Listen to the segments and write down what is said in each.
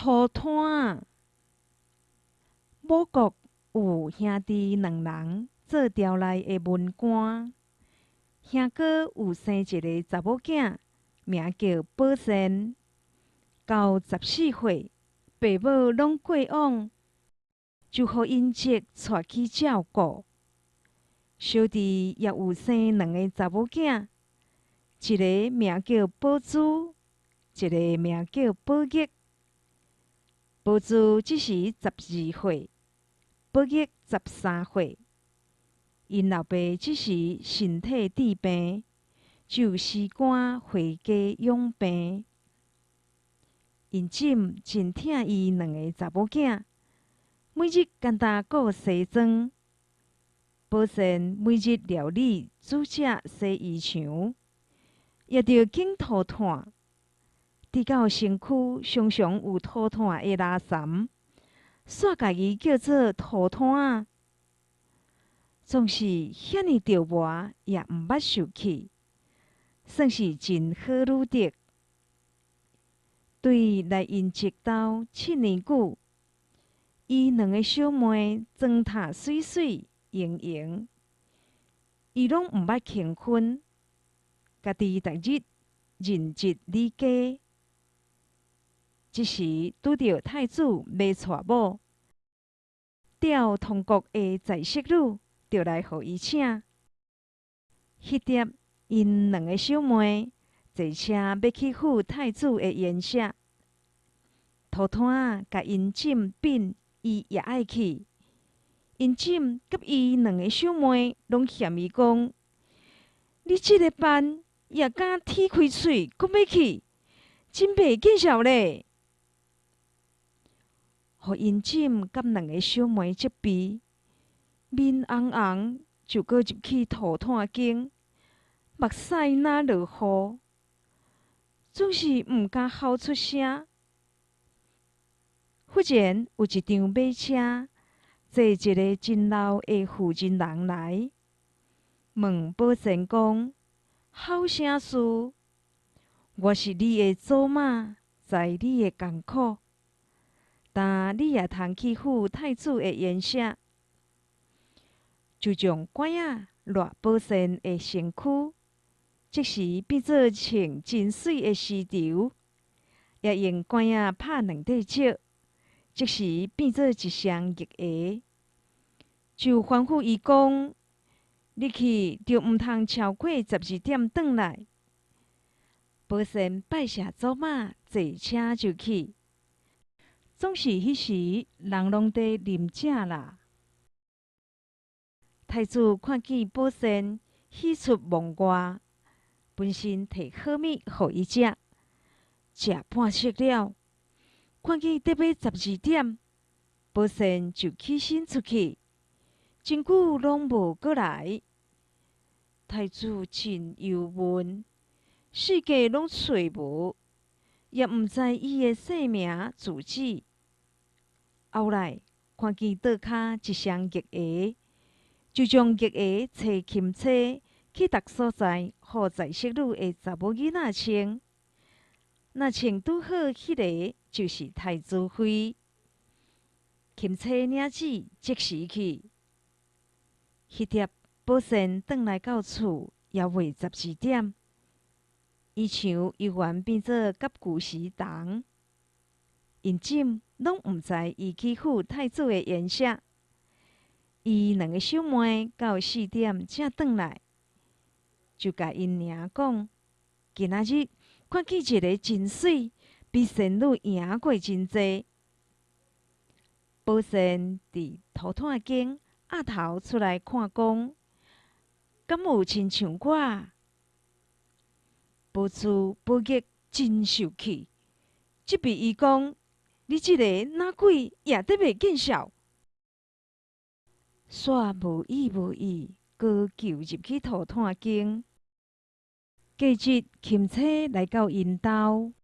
塗炭仔。武國有兄弟兩人做朝內的文官，兄哥有生一个查某囝，名叫寶善，到14歲，爸母攏過往，就予𪜶叔帶去照顧。小弟也有生兩个查某囝，一个名叫寶珠，一个名叫寶玉。寶珠這時12歲，寶玉13歲。𪜶老爸這時身體治病，就辭官回家養病。𪜶姊真疼伊兩个查某囝，每日干焦顧西裝。寶善每日料理煮食洗衣裳，也著揀塗炭。直到身軀常常有塗炭的垃圾，煞共伊叫做塗炭仔。總是遐爾著磨，也毋捌受氣，算是真好女德。對來𪜶叔兜7年久，伊兩个小妹妝奅媠媠瑩瑩，伊攏毋捌輕分，家己逐日認真理家。這時拄著太子欲娶某，調唐國的在室女，著來予伊請。彼昼，𪜶兩个小妹坐車欲去赴太子的筵席，塗炭仔共𪜶姊稟，伊也愛去。𪜶姊佮伊兩个小妹攏嫌伊講：你這个笨也敢鐵開喙閣欲去，真袂見笑咧！予𪜶姊佮兩个小妹責備，面紅紅就閣入去塗炭間，目屎若落雨，總是毋敢吼出聲。忽然有一輛馬車，坐一个真老的婦人人來，問寶善講：好啥事？我是你的祖媽，知你的艱苦，但你也通去赴太子的筵席。就將拐仔掠寶善的身軀，即時變做穿真媠的絲綢，也用拐仔拍兩塊石，即時變做一雙玉鞋。就吩咐伊講：你去就毋通超過12點轉來。寶善拜謝祖媽，坐車就去。總是彼時人攏佇啉食啦。太子看見寶善喜出望外，分身提好物予伊食，食半宿了，看見得欲12點，寶善就起身出去，真久攏無閣來。太子真憂悶，四界攏揣無，也毋知伊的姓名住址。後來看見桌跤一雙玉鞋，就將玉鞋揣輕車去逐所在，予在室女的查某囡仔穿。若穿拄好，彼个就是太子妃。欽差領旨，即時去。彼昼寶善轉來到厝，猶未十二點，衣裳猶原變做佮舊時同。𪜶姊攏毋知伊去赴太子的筵席。伊兩个小妹到4點才轉來，就共𪜶娘講：今仔日看見一个真媠，比仙女贏過真濟。寶善佇塗炭間壓頭出來看講：敢有親像我？寶珠、寶玉真受氣，責備伊講：你這个哪鬼也得袂見笑？煞無意無意，閣勼入去塗炭間。隔日，欽差來到𪜶兜，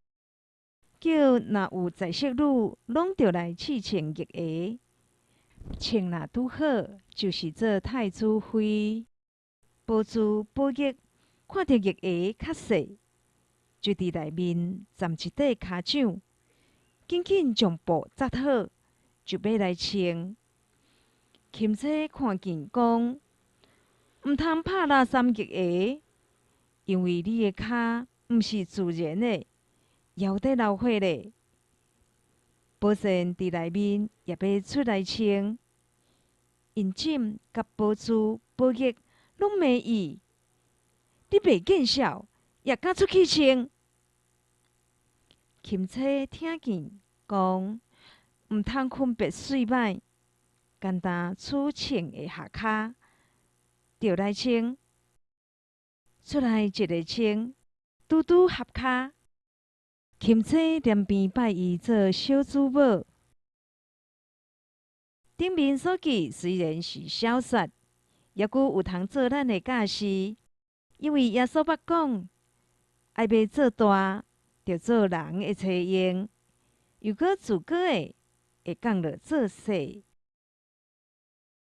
叫若有在室女，攏著來試穿玉鞋，穿若拄好，就是做太子妃。寶珠、寶玉看著玉鞋較細，就佇內面攢一塊跤掌，緊緊將布紮好，就欲來穿。琴妻看見講：毋通拍垃三極鞋，因為你的跤毋是自然的，猶咧流血咧。寶善佇內面也欲出來穿，因枕佮寶珠、寶玉攏罵伊：你袂見笑，也敢出去穿？琴妻聽見講，毋通分別媠歹，干焦取穿的下跤，著來穿，出來一个穿，拄拄合跤。琴妻連邊拜伊做小主母。頂面所記雖然是小說，猶閣有通做咱的教示，因為耶穌捌講：愛欲做大，著做人的差役；如果自高的，會降落做細。